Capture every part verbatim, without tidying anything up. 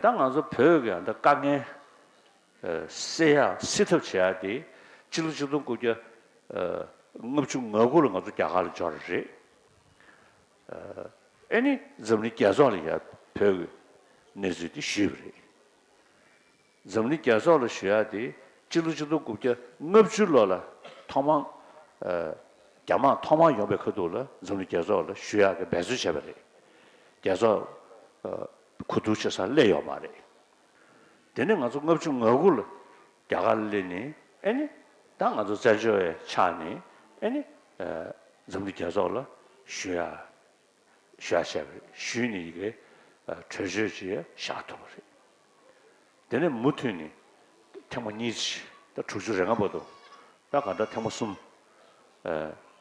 ད་ང་ཚོ་བོད་ཀྱི་ད་དཀའ་ངལ་སེལ་ཡག་སེལ་ཐབས་བྱེད་ཡག་དེ་སྤྱི་ལོ་ཆིག་སྟོང་དགུ་བརྒྱ་ལྔ་བཅུ་ང་དགུ་ལ་ང་ཚོ་རྒྱ་གར་ལ་འབྱོར་རེད། ཨེ་ནི་འཛམ་གླིང་རྒྱལ་ཚོགས་ལ་ཡ་བོད་ཀྱི་གནས་ཚུལ་དེ་ཞུས་པ་རེད། འཛམ་གླིང་རྒྱལ་ཚོགས་ལ་ཞུ་ཡག་དེ་སྤྱི་ལོ་ཆིག་སྟོང་དགུ་བརྒྱ་ལྔ་བཅུ་ལོ་ལ་ཐོག་མར་རྒྱ་དམག་ཐོག་མར་ཡོང་པའི་ཁ་ཐུག་ལ་འཛམ་གླིང་རྒྱལ་ཚོགས་ལ་ཞུ་ཡག་གི་འབད་རྩོལ་བྱས་པ་རེད། རྒྱལ་ཚོགས་གོ་བསྡུར་བྱེད་སར་སླེབས་ཡོད་མ་རེད། དེ་ནས་ང་ཚོ་ལྔ་བཅུ་ང་དགུ་ལ་རྒྱ་གར་ལ་སླེབས་ནས་ཨེ་ནི་ད་ང་ཚོ་བཙན་བྱོལ་བའི་ཆ་ནས་ཨེ་ནི་འཛམ་གླིང་རྒྱལ་ཚོགས་ལ་ཞུ་ཡག་ཞུ་ཡག་བྱས་པ་རེད། ཞུས་ནས་ཡི་གེ་གྲོས་ཆོད་ཅིག་བཞག་ཐུབ་པ་རེད། དེ་ནས་མུ་མཐུད་ནས་ཐེངས་མ་གཉིས་ཅིག་ད་དྲུག་ཅུ་རེ་ལྔ་བར་དུ་ད་ག་འདྲ་ཐེངས་མ་གསུམ།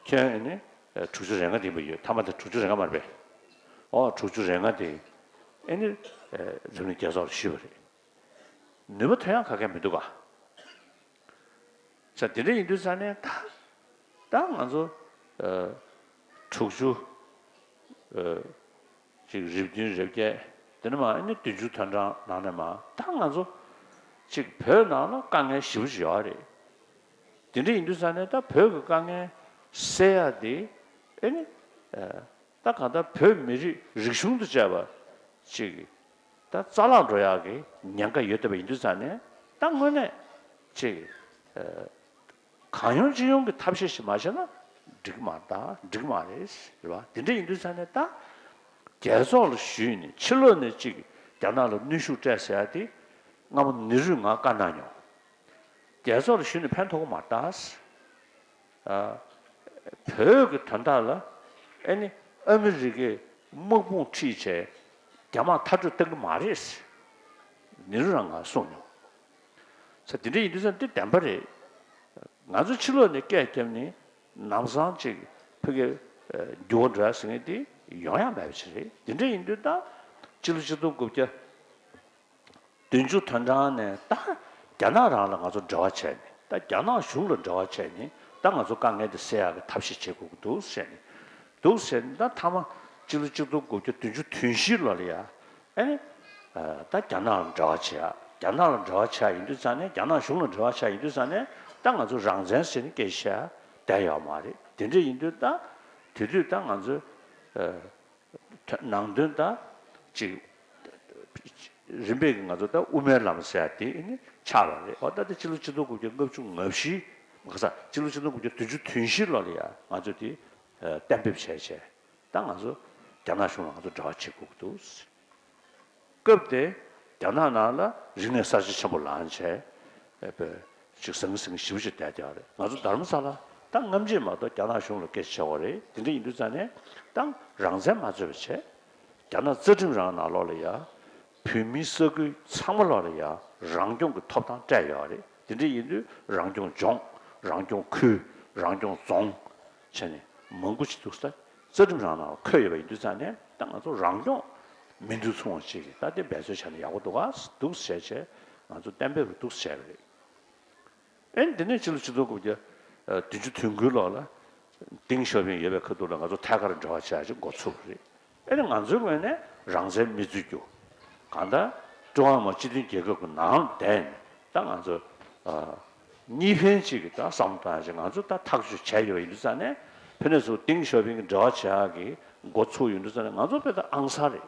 ཁྱོན་ནི་དྲུག་ཅུ་རེ་ལྔ་དེ་ཡིན་པ་ཡོད། མཐའ་མ་དེ་དྲུག་ཅུ་རེ་ལྔ་མ་རེད་པས། ཨོ་དྲུག་ཅུ་རེ་ལྔ་དེ་ཨེ་ནི་འཛམ་གླིང་རྒྱལ་ཚོགས་ལ་ཞུས་པ་རེད། ནུས་པ་ཐོན་ཡག་ག་གེ་མི་འདུག་ག་ས་དེ་འདྲ་ཡིན་དུས་ཙང་ནས་ད་ད་ང་ཚོ་དྲུག་ཅུ་ཅིག་རེ་བདུན་རེ་བརྒྱད། དེ་ནས་མར་ཨ་ནི་བདུན་ཅུ་དོན་གྲངས་ནང་ནས་མར་ད་ང་ཚོ་ཅིག་བོད་ནང་ལ་དཀའ་ངལ་ཞེ་པོ་ཅིག་ཡོད་རེད། དེ་འདྲ་ཡིན་དུས་ཙང་ནས་ད་བོད་ཀྱི་དཀའ་ངལ་སེལ་ཡག་དེ་ཨ་ནི་ད་གང་ལྟར་བོད་མི་རིགས་རིག་གཞུང་དང་བཅས་པ་ཅིག་ད་རྩ་བརླག་འགྲོ་ཡག་གི་ཉེན་ཁ་ཡོད་བསྡད་པ་ཡིན་དུས་ཙང་ནས་ད་དངོས་གནས་ཅིག་གང་ཡོང་ཅི་ཡོང་གི་ཐབས་ཤེས་ཤིག་མ་བྱས་ན་འགྲིག་མ་ད་འགྲིག་མ་རེད། རེད་བ། དེ་འདྲ་ཡིན་དུས་ཙང་ནས་ད་རྒྱལ་ཚོགས་ལ་ཞུས་ནས་ཕྱི་ལོགས་ནས་ཅིག་རྒྱ་ནག་ལ་གནོན་ཤུགས་སྤྲད་ཟེར་ཡ་དེ་སྔ་མོ་ནེ་རུས་ང་བཀའ་གནང་མྱོང་། རྒྱལ་ཚོགས་ལ་ཞུས་ནས་ཕན་ཐོགས་གི་མ་རེད་ད། བོད་ཀྱི་དོན་དག་ལ་ཨེ་ནི་ཨ་མི་རི་ཀའི་དམག་དཔུང་ཁྲིད་བྱས་རྒྱ་དམག་མཐར་སྐྲོད་གཏང་གི་མ་རེད། ནེ་རུ་རང་ང་གསུངས་མྱོང་། ས་དེ་འདྲ་ཡིན་དུས་ཙང་འདི་བདེན་པ་རེད། ང་ཚོ་ཕྱི་ལོགས་ནས་སྐད་བརྒྱབ་ནས་ལམ་སང་ཅིག་ཕ་གི་འགྱུར་བ་འགྲོ་ཡ་ཟེར་མཁན་དེ་ཡོང་ཡ་མེད་པ་ཞིག་རེད། དེ་འདྲ་ཡིན་དུས་ད་སྤྱི་ལོ་ཆིག་སྟོང་དགུ་བརྒྱ་བདུན་ཅུ་དོན་གྲངས་ནས་ད་རྒྱ་ནག་རང་ལ་ང་ཚོ་འབྲེལ་བ་བྱས་ནས་ད་རྒྱ་ནག་གཞུང་ལ་འབྲེལ་བ་བྱས་ནས་ད་ང་ཚོ་དཀའ་ངལ་དེ་སེལ་ཡག་གི་ཐབས་ཤེས་བྱེད་དགོས་ཀྱི་འདུག་ཟེར་ནས་འདུག་ཟེར་ནས་ད་མཐའ་མ་སྤྱི་ལོ་ཆིག་སྟོང་དགུ་བརྒྱ་བདུན་ཅུ་དོན་བཞི་ལོ་ལ་ཡ་ཨེ་ནི་ད་རྒྱ་ནག་ལ་འབྲེལ་བ་བྱེད་ཡ། རྒྱ་ནག་ལ་འབྲེལ་བ་བྱེད་ཡ་ཡིན་དུས་ཙང་ནས་རྒྱ་ནག་གཞུང་ལ་འབྲེལ་བ་བྱེད་ཡ་ཡིན་དུས་ཙང་ནས་ད་ང་ཚོ་རང་བཙན་ཟེར་ནས་སྐད་ཆ་བཤད་ཡ་བསྡད་ཡོད་མ་རེད། དེ་འདྲ་ཡིན་དུས་ད་དེ་དུས་ད་ང་ཚོ་ནང་དོན་ད་ཅིག་རིམ་པས་ཀྱི་ང་ཚོ་ད་དབུ་མའི་ལམ་ཟེར་ཡ་དེ་ནི་ཆགས་པ་རེད། འོ་ད་དེ་སྤྱི་ལོ་ཆིག་སྟོང་དགུ་བརྒྱ་ལྔ་བཅུ་ང་བཞི་མ་ཁ་ས་སྤྱི་ལོ་ཆིག་སྟོང་དགུ་བརྒྱ་བདུན་ཅུ་དོན་བཞི་ལོ་ལ་ཡ་ང་ཚོ་དེ་གཏན་འབེབས་བྱས་བྱས་ད་ང་ཚོ་རྒྱ་ནག་གཞུང་ལ་ང་ཚོ་འབྲེལ་བ་བྱེད་དགོས་ཀྱི་འདུག་སྐབས་དེ་རྒྱ་ནག་ནང་ལ་རིག་གནས་གསར་བརྗེ་ཆེན་པོ་ལངས་བྱས་ཨེ་པའི་ཅིག་ཟང་ཟིང་ཞེ་པོ་ཅིག་བསྡད་བསྡད་ཡོད་རེད། ང་ཚོ་རྡ་རམ་ས་ལ་ད་སྔ་ཕྱི་མ་གཏོགས་རྒྱ་ནག་གཞུང་ལ་སྐད་ཆ་བྱེད་དགོས་རེད། དེ་འདྲ་ཡིན་དུས་ཙང་ནས་ད་རང་བཙན་མ་རྩོད་པ་བྱས་རྒྱ་ནག་རྩ་ཁྲིམས་རང་ནང་ལོགས་ལ་ཡ་བོད་མིའི་ས་ཁུལ་ཚང་མ་ལོགས་ལ་ཡ་རང་སྐྱོང་གི་ཐོབ་ཐང་སྤྲད་ཡོད་རེད། དེ་འདྲ་ཡིན་དུས་རང་སྐྱོང་ལྗོངས་རང་སྐྱོང་ཁུལ་རང་སྐྱོང་རྫོང་བྱས་ནས་མང་པོ་ཞིག་འདུག་ས། རྩ་ཁྲིམས་རང་ནང་འཁོད་ཡོད་པ་ཡིན་དུས་ཙང་ནས་ད་ང་ཚོ་རང་སྐྱོང་མི་འདུག་ཚུང་བ་ཅིག་གིས་ད་དེ་འབད་རྩོལ་བྱས་ན་ཡག་པོ་འདུག་ག་འདུག་བྱས་བྱས་ང་ཚོ་གཏན་འབེབས་རུ་འདུག་བྱས་པ་རེད། ཨེ་འདི་ནས་ཕྱི་ལོ་ཆིག་སྟོང་དགུ་བརྒྱ་བདུན་ཅུ་དོན་དགུའི་ལོ་ལ་ཏེང་ཞའོ་ཕིང་ཡོད་པའི་ཁ་ཐུག་ལ་ང་ཚོ་ཐད་ཀར་འབྲེལ་བ་བྱས་ཅིག་འགོ་ཚུགས་པ་རེད། ཨེ་ནི་ང་ཚོའི་ངོས་ནས་རང་བཙན་མི་རྩོད་རྒྱུ། གང་ལྟར་ཀྲུང་ཧྭ་མི་དམངས་སྤྱི་མཐུན་རྒྱལ་ཁབ་ཀྱི་ནང་བསྡད་ནས་ད་ང་ཚོ་གཉིས་ཕན་གཅིག་གི་ད་བསམ་བློ་བཏང་ཡ་ཅིག་ང་ཚོ་ད་ཐག་གཅོད་བྱས་ཡོད་པ་ཡིན་དུས་ཙང་ནས་ཕ་ནས་ཚུར་ཏེང་ཞའོ་ཕིང་གི་འབྲེལ་བ་བྱེད་ཡག་གི་འགོ་ཚུགས་ཡོང་དུས་ཙང་ནས་ང་ཚོ་དཔེ་ད་ཨང་གསར་རེད།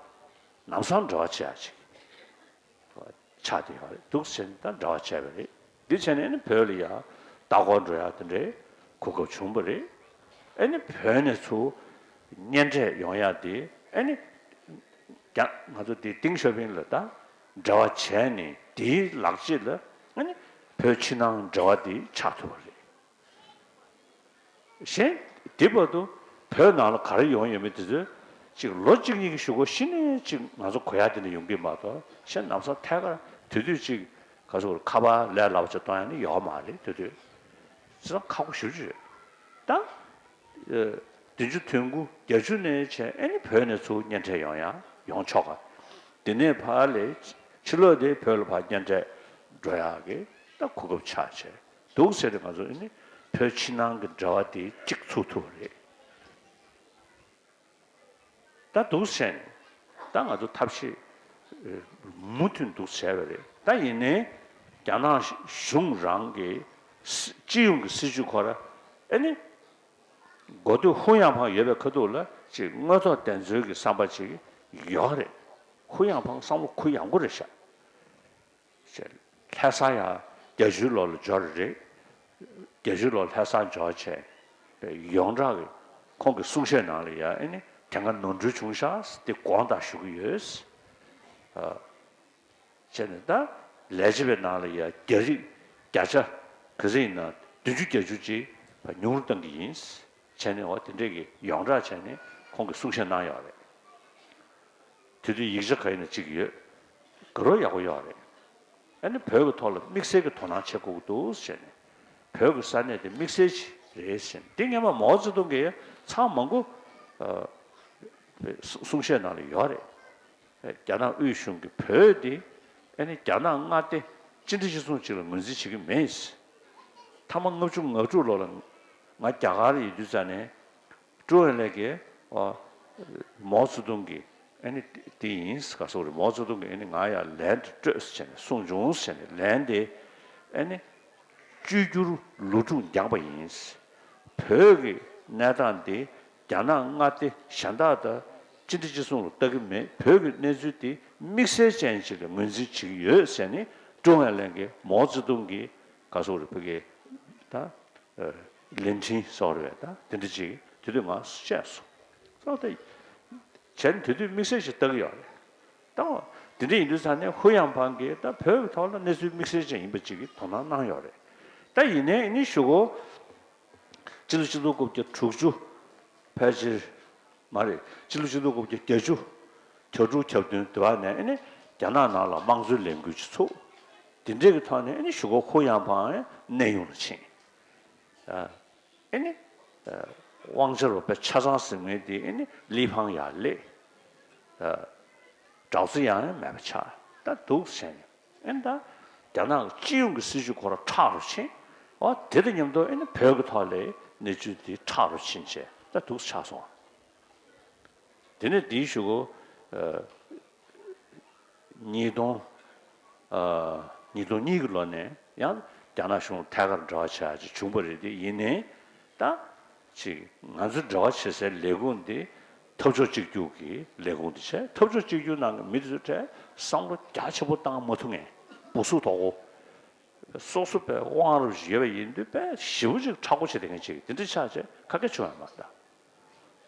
ལམ་སང་འབྲེལ་བ་བྱེད་ཡག་ཅིག་ཆགས་བསྡད་ཡོད་རེད། འདུག་ཟེར་ནས་ད་འབྲེལ་བ་བྱས་པ་རེད། འདི་བྱས་ནས་ཨ་ནི་བོད་ལ་ཡ་ལྟ་སྐོར་འགྲོ་ཡག་དེ་འདྲའི་གོ་སྐབས་བྱུང་བ་རེད། ཨ་ནི་བོད་ནས་ཚུར་གཉེན་འཕྲད་ཡོང་ཡག་དེ་ཨ་ནི་ཀྱང་ང་ཚོ་དེ་ཏེང་ཞའོ་ཕིང་ལ་ད་འབྲེལ་བ་བྱས་ནས་དེའི་ལག་རྗེས་ལ་ཨ་ནི་བོད་ཕྱི་ནང་འབྲེལ་བ་དེ་ཆགས་ཐུབ་པ་རེད། གཞན་དེ་བར་དུ་བོད་ནང་ལ་ག་རེ་ཡོང་ཡོད་མེད་དེ་ཚོ་ཅིག་ལོ་གཅིག་གཉིས་ཀྱི་གཞུག་གུ་གཞི་ནས་ཅིག་ང་ཚོ་གོ་ཡག་དེ་འདྲ་ཡོང་གི་མ་གཏོགས་གཞན་ལམ་སང་ཐད་ཀར་དེ་དུས་ཅིག་ག་ཚོད་ཁ་པར་ལས་སླ་པོ་ཅིག་གཏོང་ཡག་ནི་ཡོད་མ་རེད། དེ་དུས་ཅི་ཙམ་ཁག་པོ་ཞེ་པོ་ཅིག་རེད། ད་བདུན་ཅུ་དོན་དགུ་བརྒྱད་ཅུ་ནས་བྱས་ཨེ་ནི་བོད་ནས་ཚུར་གཉེན་འཕྲད་ཡོང་ཡག་ཡོང་ཆོག་ག་དེ་ནས་ཕར་ལས་ཕྱི་ལོགས་དེ་བོད་ལ་ཕར་གཉེན་འཕྲད་འགྲོ་ཡག་གི་ད་གོ་སྐབས་ཆགས་བྱས། འདུག་ཟེར་ཏེ་ང་ཚོ་ཨ་ནི་བོད་ཕྱི་ནང་གི་འབྲེལ་བ་དེ་གཅིག་ཚུགས་ཐུབ་པ་རེད། ད་འདུག་ཟེར་ནས་ད་ང་ཚོ་ཐབས་ཤེས་ མུ་མཐུད་འདུག་བྱས་པ་རེད། ད་ཡིན་ནའི་རྒྱ་ནག་གཞུང་རང་གི་སྲི་སྤྱི་ཡོངས་ཀྱི་སྲིད་ཇུས་ཁོ་ར་ཨེ་ནི་འགོ་སྟོད་ཧུ་ཡང་ཕང་ཡོད་པའི་ཁ་ཐུག་ལ་ཅིག་དངོས་ཐོག་བདེན་འཚོལ་གྱི་བསམ་པ་ཅིག་ཡོད་རེད། ཧུ་ཡང་ཕང་བསམ་བློ་གུ་ཡངས་པོ་རེད་ཤག་ལྷ་ས་ཡང་བརྒྱད་ཅུའི་ལོ་ལ་འབྱོར་རེད། བརྒྱད་ཅུའི་ལོ་ལྷ་ས་འབྱོར་བྱས་ཡོངས་གྲགས་ཀྱི་ཁོང་གི་གསུང་བཤད་ནང་ལ་ཡང་ཨེ་ནི་དེ་སྔ་ནོར་འཁྲུལ་བྱུང་ཤག་དེ་དགོངས་དག་ཞུ་གི་ཡོད། བྱས་ནས་ད་ལས་བྱེད་པའི་ནང་ལ་ཡ་རྒྱ་རིགས་བརྒྱ་ཆ་ག་ཚོད་ཡིན་ན་བདུན་ཅུ་གྱ་བཅུ་ཅིག་ཉུང་རུ་གཏང་གི་ཡིན། བྱས་ནས་འོ་དེ་འདྲས་ཀྱི་ཡོངས་གྲགས་བྱས་ནས་ཁོང་གིས་གསུང་བཤད་གནང་ཡོད་རེད། དེ་དུས་ཡིག་ཆ་ག་ཡིན་ན་གཅིག་ཡོད། དགའ་རབ་ཡག་པོ་ཡོད་རེད། ཨ་ནི་བོད་ཀྱི་ཐོག་ལ་དམིགས་བསལ་གྱི་དོ་སྣང་བྱེད་དགོས་ཀྱི་འདུག་ཟེར་ནས། བོད་ཀྱི་ས་གནས་དེ་དམིགས་བསལ་ཅིག་རེད་ཟེར་ནས། དེ་སྔོན་མ་མའོ་ཙེ་ཏུང་གིས་ཚང་མང་པོ་ཨ་གསུང་བཤད་ནང་ལ་ཡོད་རེད། རྒྱ་ནག་དབུས་གཞུང་གིས་བོད་དེ་ཨ་ནི་རྒྱ་ནག་མངའ་སྡེ་སྤྱི་འཐུས་སྤྱི་ཚོགས་གཅིག་ལ་ངོས་འཛིན་བྱེད་ཀྱི་མེད། ཐ་མ་ལྔ་བཅུ་ང་དྲུག་ལོ་ལ་ང་རྒྱ་གར་ཡིན་དུས་ཙ་ནས་ཀྲུའུ་ཨེན་ལེ་གིས་ཨ་མའོ་ཙེ་ཏུང་གིས་ཨ་ནི་དེ་ཡིན་ག་སོགས་རེད། མའོ་ཙེ་ཏུང་གིས་ཨ་ནི་ང་ཡར་ལན་དེ་སྤྲོད་ཟེར་ནས་གསུངས་བྱུང་ཟེར་ནས། ལན་དེ་ཨ་ནི། བཅོས་བསྒྱུར་ལོ་དྲུག་འགྱངས་པ་ཡིན། བོད་ཀྱི་གནས་སྟངས་འདི་རྒྱ་ནག་མངའ་སྡེ་གཞན་དག་དང་སྤྱི་འཐུས་སྤྱི་ཚོགས་ལ་ལྟ་གི་མེད། བོད་ཀྱི་གནས་ཚུལ་འདི་དམིགས་བསལ་ཅན་ཞིག་ལ་ངོས་འཛིན་བྱེད་ཀྱི་ཡོད་ཟེར་ནས་ཀྲུའུ་ཨེན་ལེ་གིས་མའོ་ཙེ་ཏུང་གི་ག་སོགས་རེད་བོད་ཀྱི་ད་ལན་ཁྲིན་སོགས་རེད་པས། ད་དེ་འདྲ་ཅིག་དེ་དུས་ང་བཤད་སོང་། སོང་སྟེ་བྱས་ན་དེ་དུས་དམིགས་བསལ་ཞིག་ལྟ་གི་ཡོད་རེད། ད་དེ་འདྲ་ཡིན་དུས་ཙང་ནས་ཧུ་ཡང་ཕང་གིས་ད་བོད་ཀྱི་ཐོག་ལ་གནས་ཚུལ་དམིགས་བསལ་ཅན་ཡིན་པ་ཅིག་གི་དོ་སྣང་གནང་ཡོད་རེད། ད་ཡིན་ནའི་ཨ་ནི་གཞུག་གུ་སྤྱི་ལོ་ཆིག་སྟོང་དགུ་བརྒྱ་དྲུག་ཅུ་ཕལ་ཆེར་མ་རེད། སྤྱི་ལོ་ཆིག་སྟོང་དགུ་བརྒྱ་བརྒྱད་ཅུ་གྱ་དྲུག་གྱ་བདུན་དེ་བ་ནས་ཨ་ནི་རྒྱ་ནག་ནང་ལ་དམངས་གཙོའི་ལས་འགུལ་ཅིག་ཚུགས། དེ་འདྲའི་གི་ཐོག་ནས་ཨ་ནི་གཞུག་གུ་ཧུ་ཡང་ཕང་ཡང་གནས་དབྱུང་ལ་ཕྱིན། ཨ་ནི་དབང་ཆ་རུ་དཔེ་ཆ་ཚང་ཟིན་མཁན་དེ་ཨ་ནི་ལི་ཕང་ཡར་སླེབས། ཨ་དྲག་རྩལ་ཡང་ཡང་མེད་པ་ཆགས། ད་འདུག་བྱས་ནས་ཨ་ནི་ད་རྒྱ་ནག་གི་སྤྱི་ཡོངས་ཀྱི་སྲིད་བྱུས་ཁོ་རང་མཁྲེགས་རུ་ཕྱིན། འོ་དེ་དང་མཉམ་དུ་ཨ་ནི་བོད་ཀྱི་ཐོག་ལ་གནས་ཚུལ་དེ་མཁྲེགས་རུ་ཕྱིན་བྱས་ད་འདུག་ཆགས་སོང་། དེ་ནས་དེའི་གཞུག་གུ་ཨ། ཉིས་སྟོང་། ཨ། ཉིས་སྟོང་གཉིས་ཀྱི་ལོ་ནས་ཡང་རྒྱ་ནག་གཞུང་ཐད་ཀར་འབྲེལ་བ་བྱ་ཡ་ཅིག་བྱུང་པ་རེད་དེ། ཡིན་ནའི་ད་ཅིག་ང་ཚོ་འབྲེལ་བ་བྱེད་སའི་ལས་ཁུངས་འདི་འཐབ་ཕྱོགས་གཅིག་གྱུར་གྱི་ལས་ཁུངས་འདི་བྱས། འཐབ་ཕྱོགས་གཅིག་གྱུར་ནང་གི་མི་དེ་ཚོའི་གྲས་བསམ་བློ་རྒྱ་ཆེན་པོ་བཏང་མ་ཐུབ་མཁན། སྦུག་སུག་དོག་པོ། སོ་སོ་པའི་དབང་རུ་ཡོད་པ་ཡིན་དུས་དཔེ་ཞེ་པོ་ཅིག་མཁྲེགས་པོ་བྱེད་བསྡད་མཁན་ཅིག་དེ་འདྲ་ཆགས་བྱས་ཁ་སྐད་བྱུང་ཡོད་མ་རེད་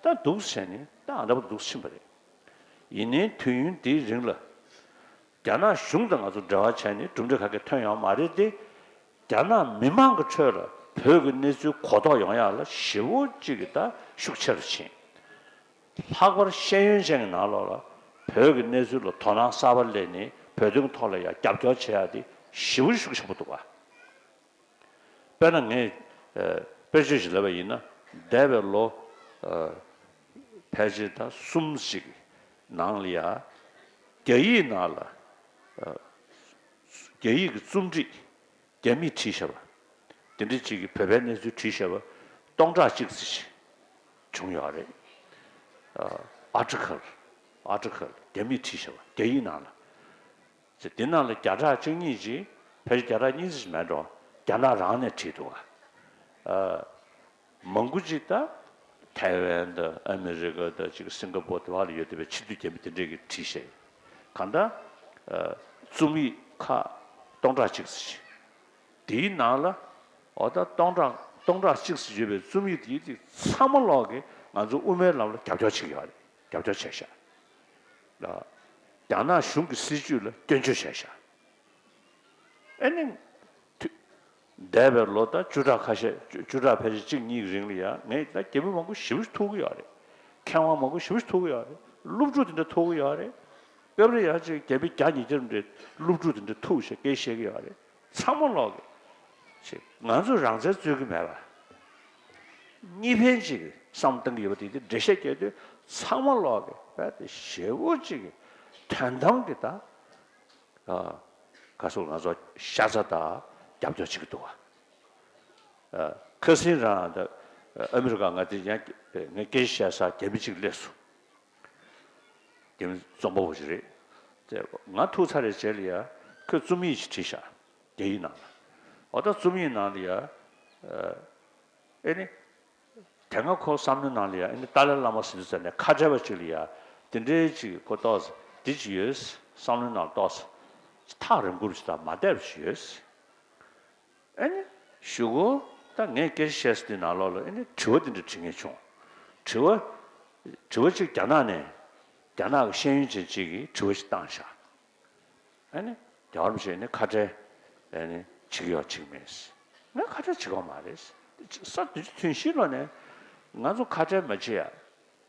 ད། ད་འདུག་བྱས་ནས་ད་ཨ་འདྲ་པོ་འདུག་ཕྱིན་པ་རེད། ཡིན་ནའི་དུས་ཡུན་འདིའི་རིང་ལ་རྒྱ་ནག་གཞུང་དང་ང་ཚོ་འབྲེལ་བ་བྱས་ནས་གྲུབ་འབྲས་ག་གེ་ཐོན་ཡོད་མ་རེད་དེ། རྒྱ་ནག་མི་མང་གི་ཁྲོད་ལ་བོད་ཀྱི་གནས་ཚུལ་གོ་རྟོགས་ཡོང་ཡག་ལ་ཞེ་པོ་ཅིག་གི་ད་ཤུགས་ཆེ་རུ་ཕྱིན། ལྷག་པར་ཤེས་ཡོན་ཅན་གྱི་ནང་ལོགས་ལ་བོད་ཀྱི་གནས་ཚུལ་ལ་དོ་སྣང་གསར་པ་སླེབས་ནས་བོད་དོན་ཐོག་ལ་ཡང་རྒྱབ་སྐྱོར་བྱེད་ཡག་དེ་ཞེ་པོ་ཤུགས་ཆེན་པོ་འདུག་ག། དཔེར་ན་ངས་ཨ་དཔེར་བརྗོད་ཞིག་ལབ་པ་ཡིན་ན། འདས་པའི་ལོ་ཨ་ཕལ་ཆེར་ད་གསུམ་ཞིག་ནང་ལ་ཡ་རྒྱ་ཡིག་ནང་ལ་ཨ་རྒྱ་ཡིག་གི་རྩོམ་སྒྲིག་རྒྱ་མིས་བྲིས་བཞག་པ། དེ་འདྲ་ཅིག་གིས་བོད་པའི་གནས་ཚུལ་བྲིས་བཞག་པ་སྟོང་ཕྲག་གཅིག་ཙམ་ཞིག་བྱུང་ཡོད་རེད། ཨ་ཨར་ཊི་ཀལ། ཨར་ཊི་ཀལ་རྒྱ་མིས་བྲིས་བཞག་པ་རྒྱ་ཡིག་ནང་ལ། ཅེས་དེ་ནང་ལ་བརྒྱ་ཕྲག་བཅུ་གཉིས་ཅིག་ཕལ་ཆེར་བརྒྱ་ཕྲག་གཉིས་ཙམ་ཞིག་མེད་འགྲོ། རྒྱ་ནག་རང་ནས་བྲིས་འདུག་ག། ཨ། མང་པོ་ཅིག་ད་ཐའེ་ཝན་དང་ཨ་མི་རི་ཀ་དང་ཅིག་སིང་ག་པོར་དེ་བ་ལ་ཡོད་བསྡད་པའི་ཕྱི་སྡོད་རྒྱ་མི་དེ་འདྲས་ཀྱིས་བྲིས་བཞག། གང་ལྟར་ཨ་རྩོམ་ཡིག་ཁག་སྟོང་ཕྲག་གཅིག་ཙམ་ཞིག་དེའི་ནང་ལ་འོ་ད་སྟོང་ཕྲག་སྟོང་ཕྲག་གཅིག་ཙམ་ཡོད་པའི་རྩོམ་ཡིག་དེ་དེ་ཚང་མ་ལོག་གིས་ང་ཚོ་དབུ་མའི་ལམ་ལ་རྒྱབ་སྐྱོར་བྱེད་ཀྱི་ཡོད་རེད། རྒྱབ་སྐྱོར་བྱས་ཤག་ལ། རྒྱ་ནག་གཞུང་གི་སྲིད་བྱུས་ལ་སྐྱོན་བརྗོད་བྱས་ཤག་ཨ་ནི། དུས། འདས་པའི་ལོ་ད་བཅུ་ཕྲག་ཁ་ཤས་བཅུ་བཅུ་ཕྲག་ཕལ་ཆེར་གཅིག་གཉིས་ཀྱི་རིང་ལ་ཡང་ངས་ད་རྒྱ་མི་མང་པོ་ཞེ་པོ་ཐུག་གི་ཡོད་རེད། མཁས་དབང་མང་པོ་ཞེ་པོ་ཐུག་གི་ཡོད་རེད། སློབ་ཕྲུག་དེ་འདྲ་ཐུག་གི་ཡོད་རེད། སྐབས་རེ་ཡང་ཅིག་རྒྱ་མི་བརྒྱ་ཉིས་བརྒྱ་འདྲ་སློབ་ཕྲུག་དེ་འདྲ་ཐུག་བྱས་སྐད་བཤད་གི་ཡོད་རེད། ཚང་མ་ལོག་གི་ཅིག་ང་ཚོས་རང་བཙན་རྩོད་གི་མེད་པ། གཉིས་ཕན་ཅིག་བསམ་བཏང་གི་ཡོད་པ་དེ་དེ་འགྲེལ་བཤད་རྒྱག་དུས་ཚང་མ་ལོག་གི་རྦད་དེ་ཞེ་པོ་ཅིག་གི་དོན་དམ་གི་ད། ཨ། ག་སོགས་ང་ཚོ་ཤ་ཚ་དང་རྒྱབ་སྐྱོར་བྱེད་ཀྱི་འདུག་ག། ཨ། ཁ་སང་རང་ད་ཨ་མི་རི་ཀ་ང་དེ་ཡང་ངས་སྐད་ཆ་བཤད་ས་རྒྱ་མི་གཅིག་སླེབས་སོང་། རྒྱ་མི་རྩོམ་པ་པོ་ཞིག་རེད། དེ་ང་ཐུག་ཚར་རེད་རྗེས་ལ་ཡ་ཁོས་རྩོམ་ཡིག་ཅིག་བྲིས་ཤག་རྒྱ་ཡིག་ནང་ལ། འོ་ད་རྩོམ་ཡིག་ནང་ལ་ཡ། ཨེ་ནི། དེ་སྔ་ཁོ་བསམ་བློའི་ནང་ལ་ཡ་ཨེ་ནི་ཏཱ་ལའི་བླ་མ་ཟེར་དུས་ཙམ་ནས་ཁ་བྲལ་བ་ཅིག་ལ་ཡ་དེ་འདྲའི་ཅིག་ཁོ་ཏོག་ཙམ་འདི་ཅིག་ཡོད། བསམ་བློའི་ནང་ཏོག་ཙམ་ཐག་རིང་པོ་ཞིག་དང་མ་བསྡད་པ་ཞིག་ཡོད། ཨེ་ནི། གཞུག་གུ་ད་ངས་སྐད་ཆ་བཤད་ས་དེ་ནང་ལོགས་ལ་ཨེ་ནི་དྲི་བ་དེ་འདྲ་དྲི་མཁན་བྱུང་། དྲི་བ། དྲི་བ་གཅིག་རྒྱ་ནག་ནས། རྒྱ་ནག་གི་ཤེས་ཡོན་ཅན་གཅིག་གིས་དྲི་བ་ཞིག་བཏང་ཤག་ཨེ་ནི། རྒྱལ་བ་རིན་པོ་ཆེ་ནི་ཁ་བྲལ། ཨེ་ནི། བྱེད་ཀྱི་ཡོད་ཅིག་མེད། ངས་ཁ་བྲལ་བྱེད་ཀྱི་ཡོད་མ་རེད། ས་དུས་ཚོད་ཐུན་བཞིའི་ལོ་ནས། ང་ཚོ་ཁ་བྲལ་མ་བྱེད་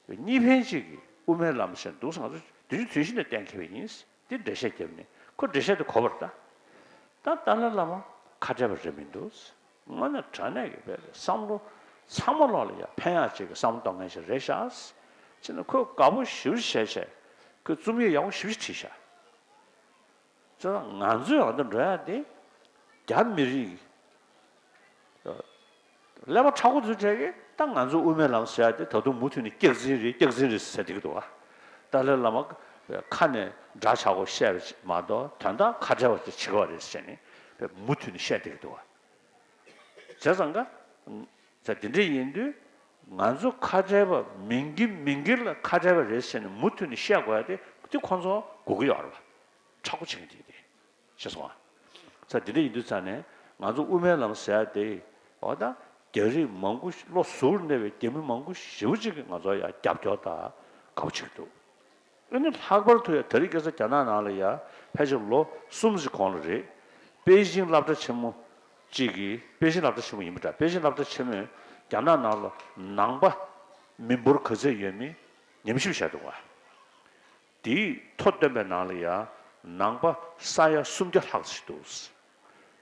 ཡ། གཉིས་ཕན་གཅིག་གིས་དབུ་མའི་ལམ་ཟེར་འདུག་ང་ཚོ་དུས་ཚོད་ཐུན་བཞི་ནས་གཏན་འཁེལ་བ་ཡིན། འདི་འགྲེལ་བཤད་བརྒྱབ་ནས་ཁོ་འགྲེལ་བཤད་དེ་གོ་བར་ལྟ། ད་ཏཱ་ལའི་བླ་མ་ཁ་བྲལ་བ་རེད་མི་འདུག་དངོས་གནས་དྲང་གནས་ཀྱི་བསམ་བློ་ཚང་མ་ལོག་ལ་ཡ་ཕན་ཡག་ཅིག་གི་བསམ་བློ་གཏོང་མཁན་ཞིག་རེད་ཤག་ཅེས་ནས་ཁོས་དགའ་པོ་ཞེ་པོ་བྱས་བྱས་ཁོས་རྩོམ་ཡིག་ཡག་པོ་ཞེ་པོ་ཞིག་བྲིས་ཤག་ཅེས་ང་ཚོས་འོ་ད་འགྲོ་ཡ་དེ་རྒྱ་མི་རིགས། ཀླད་པ་མཁྲེགས་པོ་ཚོའི་གྲས་ཀྱིས་ད་ང་ཚོ་དབུ་མའི་ལམ་ཟེར་ཡ་དེ་ད་དུང་མུ་མཐུད་ནས་སྐྱག་རྫུན་རེད་སྐྱག་རྫུན་རེད་ཟེར་བསྡད་ཀྱི་འདུག་བ། ཏཱ་ལའི་བླ་མ་ཁ་ནས་འདྲ་ཆགས་པོ་བཤད་པ་མ་གཏོགས་དོན་དག་ཁ་བྲལ་བ་དེ་བྱེད་ཀྱི་ཡོད་རེད་ཟེར་ནས་མུ་མཐུད་ནས་བཤད་བསྡད་ཀྱི་འདུག་བ། བྱས་ཙང་ཀ་ད་དེ་འདྲ་ཡིན་དུས་ང་ཚོ་ཁ་བྲལ་བ་མིན་གྱི་མིན་གྱི་ལ་ཁ་བྲལ་བ་རེད་ཟེར་ནས་མུ་མཐུད་ནས་བཤད་དགོས་ཡ་དེ་དེ་ཁོང་ཚོ་དགོས་ཀྱི་ཡོད་རེད་བ། མཁྲེགས་པོ་བྱེད་མཁན་དེ་དེ། ཤེས་སོང་ཨ། ས་དེ་འདྲ་ཡིན་དུས་ཙང་ནས་ང་ཚོ་དབུ་མའི་ལམ་ཟེར་ཡ་དེ་འོ་ད་རྒྱ་རིགས་མང་པོ་ལོ་ཟུར་གནས་པའི་རྒྱ་མི་མང་པོ་ཞེ་པོ་ཅིག་གིས་ང་ཚོ་ཡ་རྒྱབ་སྐྱོར་དང་དགའ་པོ་བྱེད་ཀྱི་འདུག་ཨ་ནི་ལྷག་པར་དུ་ཡ་དེ་རིང་ཁ་སང་རྒྱ་ནག་ནང་ལ་ཡ་ཕལ་ཆེར་ལོ་གསུམ་ཙམ་གོང་ལ་རེད། པེ་ཅིང་སློབ་གྲྭ་ཆེན་མོ་གཅིག་གིས་པེ་ཅིང་སློབ་གྲྭ་ཆེན་མོ་ཡིན་པ་འདྲ་པེ་ཅིང་སློབ་གྲྭ་ཆེན་མོས་རྒྱ་ནག་ནང་ལ་ནང་པ་མི་འབོར་ག་ཚད་ཡོད་མེད་ཉམས་ཞིབ་བྱས་འདུག་བ། དེའི་ཐོ་བཏོན་པའི་ནང་ལ་ཡང་ནང་པ་ས་ཡ་སུམ་བརྒྱ་ལྷག་ཙམ་ཞིག་འདུག་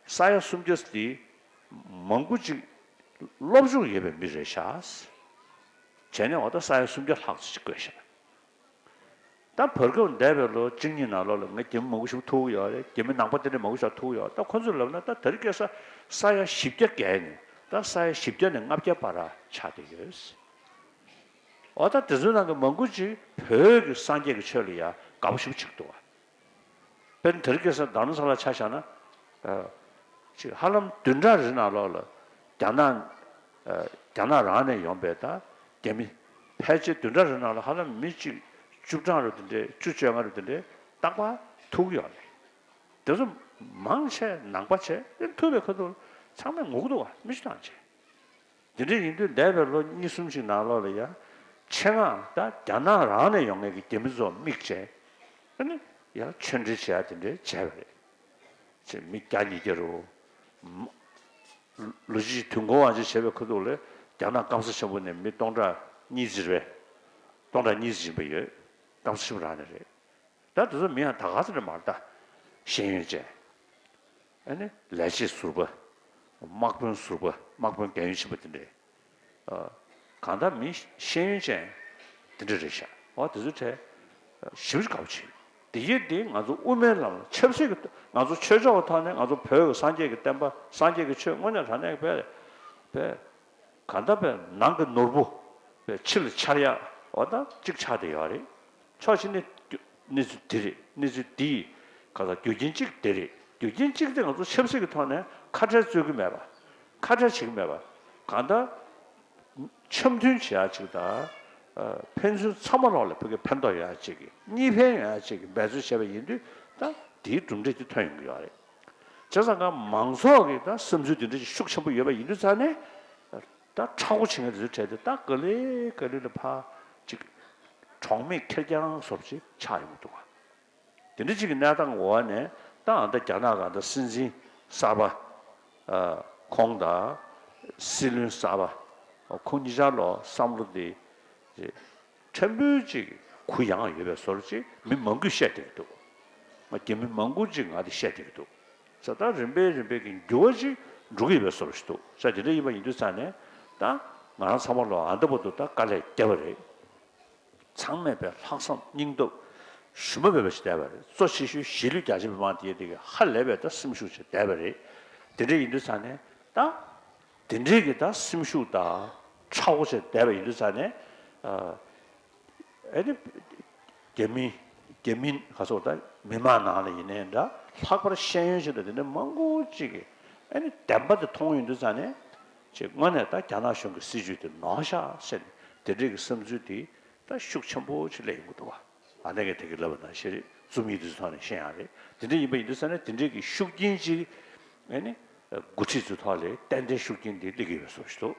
ས་ཡ་སུམ་བརྒྱ་དེ་མང་པོ་ཅིག་སློབ་སྦྱོང་ཡོད་པའི་མི་རེད་ཤག་བྱས་ནས་འོ་ད་ས་ཡ་སུམ་བརྒྱ་ལྷག་ཙམ་ཞིག་བཀོད་ཤག་ད་བར་སྐབས་འདས་པའི་ལོ་གཅིག་གཉིས་ནང་ལོགས་ལ་ང་རྒྱ་མི་མང་པོ་ཞིག་ཐུག་གི་ཡོད་རེད། རྒྱ་མི་ནང་པ་དེ་འདྲ་མང་པོ་ཞིག་ཐུག་གི་ཡོད། ད་ཁོ་ཚོས་ལབ་ན་ད་དེ་རིང་ཁ་སང་ས་ཡ་བཞི་བརྒྱ་བརྒལ་ནས་ད་ས་ཡ་བཞི་བརྒྱ་ནས་ལྔ་བརྒྱ་བར་ཆགས་བསྡད་ཡོད། འོ་ད་དེ་ཚོའི་ནང་གི་མང་པོ་ཅིག་བོད་ཀྱི་སངས་རྒྱས་ཀྱི་ཆོས་ལ་ཡ་དགའ་པོ་ཞེ་པོ་ཅིག་འདུག་བ། དཔེར་ན་དེ་རིང་ཁ་སང་རྡ་རམ་ས་ལ་ཆ་བཞག་ན། ཨ། ཅིག་ཧ་ལམ་བདུན་ཕྲག་རེ་ནང་ལོགས་ལ་རྒྱ་ནག་ཨ། རྒྱ་ནག་རང་ནས་ཡོང་པའི་ད་རྒྱ་མི་ཕལ་ཆེར་བདུན་ཕྲག་རེ་ནང་ལ་ཧ་ལམ་མི་གཅིག་བཅུ་གྲངས་རེ་དེ་འདྲའི་བཅུ་བཅོ་ལྔ་རེ་དེ་འདྲའི་རྟག་པར་ཐུག་གི་ཡོད་རེད། དེ་ཚོ་མང་ཆེ་ནང་པ་བྱས་ཨེ་ཐུག་པའི་ཁ་ཐུག་ཚང་མས་ངུ་གི་འདུག་བ་མི་ཤི་ཐང་ཆེ། དེ་འདྲ་ཡིན་དུས་འདས་པའི་ལོ་གཉིས་གསུམ་ཞིག་ནང་ལོགས་ལ་ཡ། ཆེད་མངགས་ད་རྒྱ་ནག་རང་ནས་ཡོང་མཁན་གྱི་རྒྱ་མི་ཚོ་དམིགས་བྱས། ཨ་ནི་ཡ་ཆོས་འབྲེལ་བྱེད་ཡ་དེ་འདྲ་བྱས་པ་རེད། ཅེས་མི་བརྒྱ་ཉིས་བརྒྱ་རུ། མ། ལོ་གཅིག་དུས་འཁོར་དབང་ཆེན་བྱས་པའི་ཁ་ཐུག་ལ་རྒྱ་ནག་སྐམ་ས་ཆེན་པོ་ནས་མི་སྟོང་ཕྲག་གཉིས་ཙམ་རེད། སྟོང་ཕྲག་གཉིས་ཙམ་ཡིན་པ་ཡོད། སྐམ་ས་ཆེན་པོ་རང་ནས་རེད། ད་དེ་ཚོ་མི་ཡང་ད་ག་ཚོད་རེད་མ་རེད་ད། ཤེས་ཡོན་ཅན། ཨ་ནི་ལས་བྱེད་ཟུར་པ། དམག་དཔོན་ཟུར་པ་དམག་དཔོན་རྒན་ཡོལ་ཕྱིན་པ་དེ་འདྲས། ཨ། གང་ལྟར་མི་ཤེས་ཡོན་ཅན་དེ་འདྲ་རེད་ཤག་འོ་དེ་ཚོའི་གྲས་ཞེ་པོ་ཅིག་དགའ་པོ་བྱེད། དེ་ཡིན་དེ་ང་ཚོ་དབུ་མའི་ལམ་ལ་ཆབ་སྲིད་ཀྱི་ང་ཚོ་ཆོས་ཕྱོགས་ཀྱི་ཐོག་ནས་ང་ཚོ་བོད་ཀྱི་སངས་རྒྱས་ཀྱི་བསྟན་པ་སངས་རྒྱས་ཀྱི་ཆོས་དངོས་གནས་དྲང་གནས་ཀྱི་དཔེ་དཔེ། གང་ལྟར་དཔེ་ནང་གི་ནོར་བུ་དཔེ་ཕྱི་ལ་འཆར་ཡག་འོ་ད་གཅིག་ཆགས་བསྡད་ཡོད་རེད། ཕྱོགས་གཅིག་ནས་གནས་ཚུལ་འདི་རེད། གནས་ཚུལ་འདིའི་ག་ལ་རྒྱུ་རྐྱེན་གཅིག་དེ་རེད། རྒྱུ་རྐྱེན་གཅིག་དེ་ང་ཚོ་ཆབ་སྲིད་ཀྱི་ཐོག་ནས་ཁ་བྲལ་རྩོད་ཀྱི་མེད་པ། ཁ་བྲལ་བྱེད་ཀྱི་མེད་པ། གང་ལྟར་འཆམ་མཐུན་བྱེད་ཡག་ཅིག་དང་། ཨ། ཕན་ཚུན་ཚང་མ་ལོག་ལ་བོད་ཀྱི་ཕན་ཐོགས་ཡོད་ཡག་ཅིག་གི་གཉིས་ཕན་ཡོད་ཡག་ཅིག་གི་འབད་རྩོལ་བྱས་པ་ཡིན་དུས་ད་དེའི་གྲུབ་འབྲས་དེ་ཐོན་ཡོང་གི་ཡོད་རེད། བྱས་ཙང་ཀ་མང་ཚོགས་ཀྱི་ད་བསམ་ཚུལ་དེ་འདྲ་ཅིག་ཤུགས་ཆེན་པོ་ཡོད་པ་ཡིན་དུས་ཙང་ནས། ད་མཁྲེགས་པོ་བྱེད་མཁན་དེ་ཚོའི་གྲས་དེ་ད་ག་ལེ་ག་ལེ་ལ་ཕར་ཅིག་གྲོགས་མེད་ཁེར་རྐྱང་བཟོ་འདྲ་ཅིག་ཆགས་ཡོང་གི་འདུག་ག་དེ་འདྲ་ཅིག་གི་གནས་སྟངས་འོག་ནས་ད་ཨ་ད་རྒྱ་ནག་ག་ད་སྲིད་འཛིན་གསར་པ། ཨ། ཁོང་དང་སྲིད་བློན་གསར་པ། ཁོང་གཉིས་ཆར་ལོ་བསམ་བློ་དེ། ཕྲན་བུ་ཅིག་གུ་ཡངས་ཡོད་པའི་བཟོ་འདྲ་ཅིག་མི་མང་པོས་བཤད་བསྡད་ཀྱི་འདུག་ང་རྒྱ་མི་མང་པོ་ཅིག་ང་དེ་བཤད་བསྡད་ཀྱི་འདུག་ས་ད་རིམ་པས་རིམ་པས་ཀྱི་འགྱུར་བ་ཅིག་འགྲོ་གི་ཡོད་པའི་བཟོ་འདྲ་ཞིག་འདུག་ས་དེ་འདྲ་ཡིན་པ་ཡིན་དུས་ཙང་ནས་ད་ང་རང་ཚང་མ་ལོ་ཨ་འདྲ་པོ་འདུག་ད་དཀའ་ལས་བརྒྱབ་པ་རེད། ཚང་མས་པའི་ལྷག་བསམ་སྙིང་སྟོབས་ཞུམ་པ་མེད་པ་ཞིག་བསྡད་པ་རེད། གཙོ་ཆེ་ཤོས་གཞིས་ལུས་རྒྱ་ཆེ་མི་མང་དེ་དེ་གི་ཧ་ལས་པའི་ད་སེམས་ཤུགས་ཅིག་བསྡད་པ་རེད། དེ་འདྲ་ཡིན་དུས་ཙང་ནས་ད། དེ་འདྲའི་གི་ད་སེམས་ཤུགས་དང་མཁྲེགས་པོ་བྱས་བསྡད་པ་ཡིན་དུས་ཙང་ནས། ཨ། ཨེ་ནི། རྒྱ་མི། རྒྱ་མི་ག་ཚོད་ད་ མི་མང་ནང་ལ་ཡིན་ནའི་འདྲ། ལྷག་པར་ཤེས་ཡོན་ཅན་དང་དེ་འདྲ་མང་པོ་ཅིག་གིས་ཨ་ནི་བདེན་པ་དེ་མཐོང་ཡོང་དུས་ཙང་ནས། ཅིག་དངོས་གནས་ད་རྒྱ་ནག་གཞུང་གི་སྲིད་བྱུས་དེ་ནོར་ཤག་ཟེར་ནས་དེ་འདྲའི་གི་བསམ་ཚུལ་དེ་ད་ཤུགས་ཆེན་པོ་ཅིག་སླེབས་ཡོང་གི་འདུག་བ། ཨ་ནེ་གིས་དེ་གི་ལབ་པ་ནང་བཞིན་རེད། རྩོམ་ཡིག་དེ་ཚོ་ཐོག་ནས་ཤེས་ཡག་རེད། དེ་འདྲ་ཡིན་པ་ཡིན་དུས་ཙང་ནས་དེ་འདྲའི་གི་ཤུགས་རྐྱེན་ཅིག་ཨ་ནི་འགོ་ཁྲིད་ཚོའི་ཐོག་ལ་ཏན་ཏན་ཤུགས་རྐྱེན་དེ་སླེབས་ཀྱི་ཡོད་བཟོ་ཞིག་འདུག།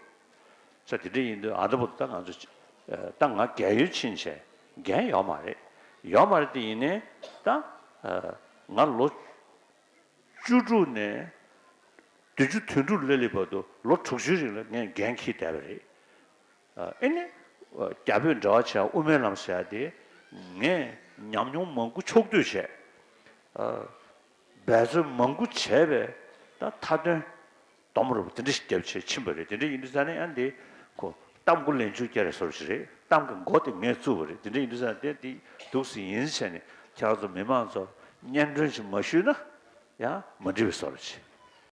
ས་དེ་འདྲ་ཡིན་དུས་ཨ་ད་བར་དུ་ད་ང་ཚོ་ད་ང་རྒས་ཡོལ་ཕྱིན་བྱས་འགན་ཡོད་མ་རེད། ཡོད་མ་རེད་དེ་ཡིན་ནའི་ད་ང་ལོ་བཅུ་དྲུག་ནས་བདུན་ཅུ་དོན་དྲུག་སླེབས་སླེབས་བར་དུ་ལོ་དྲུག་ཅུའི་རིང་ལ་ངས་འགན་འཁྱེར་བསྡད་པ་རེད། ཨ་ནི་རྒྱ་བོད་འབྲེལ་བ་བྱས་དབུ་མའི་ལམ་ཟེར་ཡ་དེ་ངས་ཉམས་མྱོང་མང་པོ་ཕྱོགས་བསྡུས་བྱས། འབད་བརྩོན་མང་པོ་བྱས་པའི་ད་མཐའ་དོན་སྡོམ་རུ་དེ་འདྲ་ཞིག་བརྒྱབ་བྱས་ཕྱིན་པ་རེད། དེ་འདྲ་ཡིན་དུས་ཙང་ནས་ཨ་འདི་ཁོ་གཏམ་མགོ་ལན་ཆུང་བཀྱག་རེད་བཟོ་འདྲ་ཞིག་རེད། གཏམ་གྱི་མགོ་དེ་ངས་བཙུགས་པ་རེད། དེ་འདྲ་ཡིན་དུས་ཙང་དེ་འདི་འདུག་སེ་ཡིན་བྱས་ནས་ཁྱེད་རང་ཚོ་མི་མང་ཚོར་སྙན་སྒྲོན་ཞིག་མ་ཞུས་ན་ཡང་མ་འགྲིག་པའི་བཟོ་འདྲ་ཞིག།